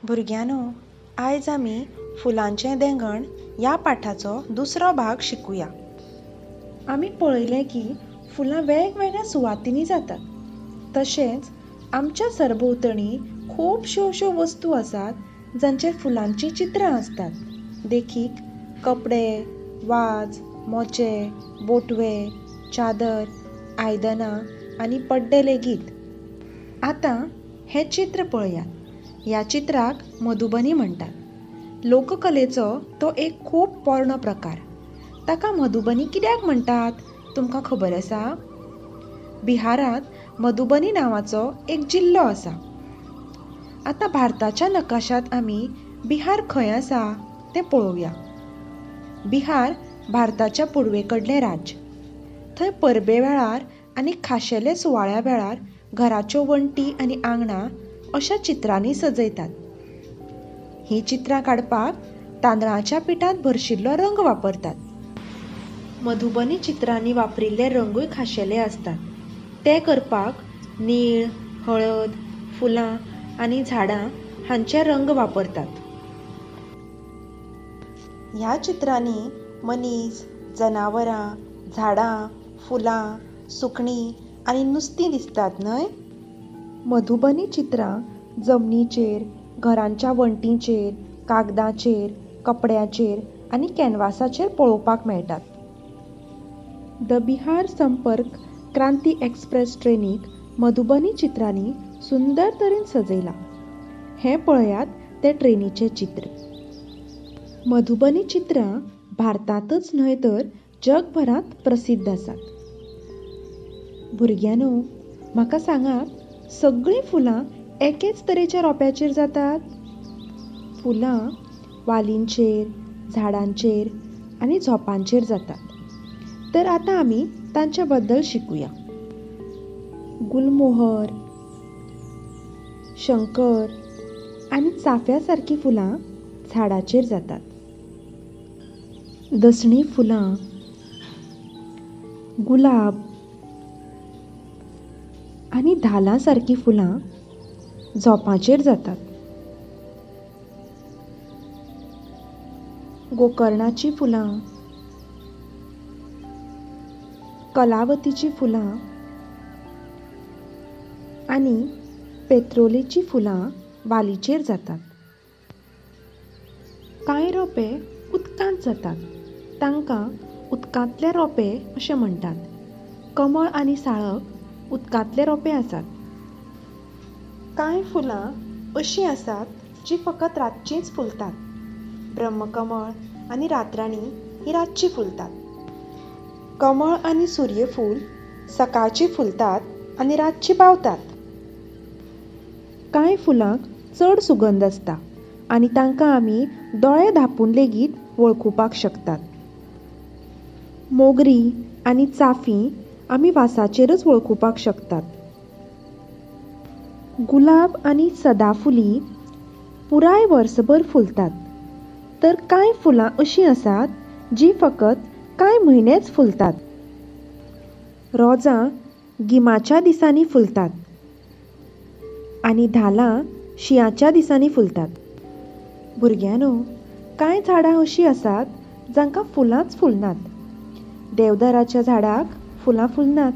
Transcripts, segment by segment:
भुरग्यांनो, आयज आमी फुलांचें देंगण ह्या पाठाचो दुसरो भाग शिकुया. आमी पळयलें की फुलां वेगवेगळ्या सुवातींनी जातात. तशेंच आमच्या सरभोंवतणी खुबश्यो अश्यो वस्तू आसात जांचेर फुलांचीं चित्रां आसतात. देखीक कपडे, वाज, मोचे, बोटवे, चादर, आयदनां आनी पड्डे लेगीत. आतां हें चित्र पळयात. ह्या चित्राक मधुबनी म्हणटात. लोककलेचो तो एक खूब पोरणो प्रकार. ताका मधुबनी कित्याक म्हणटात तुमकां खबर आसा? बिहारांत मधुबनी नांवाचो एक जिल्लो आसा. आतां भारताच्या नकाशांत आमी बिहार खंय आसा तें पळोवया. बिहार भारताच्या पुर्वे कडलें राज्य. थंय परबे वेळार आनी खाशेले सुवाळ्या वेळार घराच्यो वण्टी आनी आंगणां अशा चित्रांनी सजयतात. हीं चित्रां काडपाक तांदळाच्या पिठांत भरशिल्लो रंग वापरतात. मधुबनी चित्रांनी वापरिल्ले रंगूय खाशेले आसतात. ते करपाक नीळ, हळद, फुलां आनी झाडां हांचे रंग वापरतात. ह्या चित्रांनी मनीस, जनावरां, झाडां, फुलां, सुकणीं आनी नुस्तीं दिसतात न्हय? मधुबनी चित्रां जमनीचेर, घरांच्या वण्टींचेर, कागदाचेर, कपड्याचेर आनी कॅनवासाचेर पळोवपाक मेळटात. The Bihar Sampark Kranti express ट्रेनीक Madhubani चित्रांनी सुंदर तरेन सजयलां. हें पळयात तें ट्रेनीचें चित्र. मधुबनी चित्रां भारतांतच न्हय तर जगभरांत प्रसिद्ध आसात. भुरग्यांनो, म्हाका सांगात, सगळीं फुलां एकेच तरेच्या रोप्याचेर जातात? फुलां वालींचेर, झाडांचेर आनी झोपांचेर जातात. तर आतां आमी तांच्या बद्दल शिकुया. गुलमोहर, शंकर आनी चाफ्या सारकीं फुलां झाडाचेर जातात. दसणी फुलां, गुलाब आनी धालां सारकीं फुलां झोपांचेर जातात. गोकर्णाचीं फुलां, कलावतीचीं फुलां आनी पेत्रोलीचीं फुलां वालीचेर जातात. कांय रोपे उदकांत जातात. तांकां उदकांतले रोपे अशें म्हणटात. कमळ आनी साळक उदकांतले रोपे आसात. कांय फुलां अशीं आसात जीं फकत रातचींच फुलतात. ब्रह्मकमळ आनी रातराणी हीं रातचीं फुलतात. कमळ आनी सूर्यफूल सकाळचीं फुलतात आनी रातचीं बावतात. कांय फुलांक चड सुगंध आसता आनी तांकां आमी दोळे धांपून लेगीत वळखुपाक शकतात. मोगरी आनी चाफीं आमी वासाचेरच वळखुपाक शकतात. गुलाब आनी सदाफुली पुराय वर्सभर फुलतात. तर कांय फुलां अशीं आसात जीं फकत कांय म्हयनेच फुलतात. रोजां गिमाच्या दिसांनी फुलतात आनी धालां शिंयाच्या दिसांनी फुलतात. भुरग्यांनो, कांय झाडां अशीं आसात जांकां फुलांच फुलनात. देवदाराच्या झाडाक फुलां फुलनात.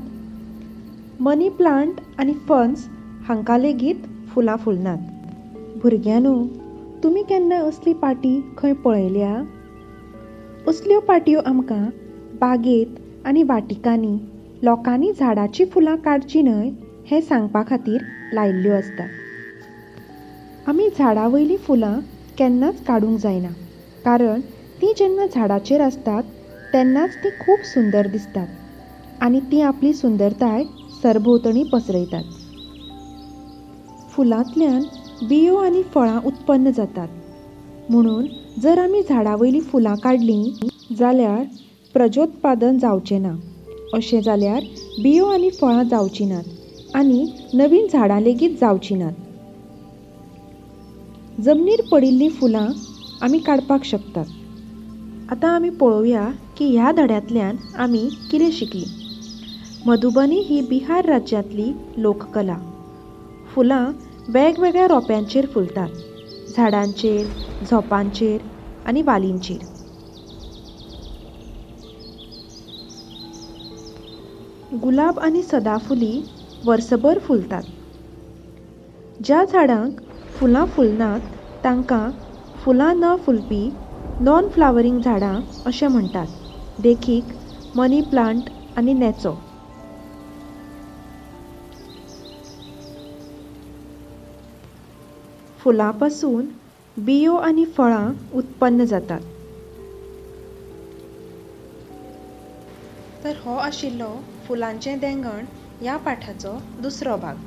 मनी प्लांट आनी फर्न्स हांकां लेगीत फुलां फुलनात. भुरग्यांनो, तुमी केन्ना असली पाटी खंय पळयल्या? असल्यो पाटयो आमकां बागेंत आनी वाटिकांनी लोकांनी झाडाचीं फुलां काडचीं न्हय हें सांगपा खातीर लायिल्ल्यो आसतात. आमी झाडां वयलीं फुलां केन्नाच काडूंक जायना, कारण तीं जेन्ना झाडाचेर आसतात तेन्नाच तीं खूब सुंदर दिसतात आनी तीं आपली सुंदरताय सरभोंवतणी पसरयतात. फुलांतल्यान बियो आनी फळां उत्पन्न जातात. म्हणून जर आमी झाडां वयलीं फुलां काडलीं जाल्यार प्रजोत्पादन जावचें ना. अशें जाल्यार बियो आनी फळां जावचीं नात आनी नवीन झाडां लेगीत जावचीं नात. जमनीर पडिल्लीं फुलां आमी काडपाक शकतात. आतां आमी पळोवया की ह्या धड्यांतल्यान आमी कितें शिकलीं. मधुबनी ही बिहार राज्यांतली लोककला. फुलां वेगवेगळ्या रोप्यांचेर फुलतात. झाडांचेर, झोंपांचेर आनी वालींचेर. गुलाब आनी सदाफुली वर्सभर फुलतात. ज्या झाडांक फुलां फुलनात तांकां फुलां न फुलपी नॉन फ्लावरींग झाडां अशें म्हणटात. देखीक मनी प्लांट आनी नेचो. फुलां पसून बियो आनी फळां उत्पन्न जातात. तर हो आशिल्लो फुलांचें देंगण ह्या पाठाचो दुसरो भाग.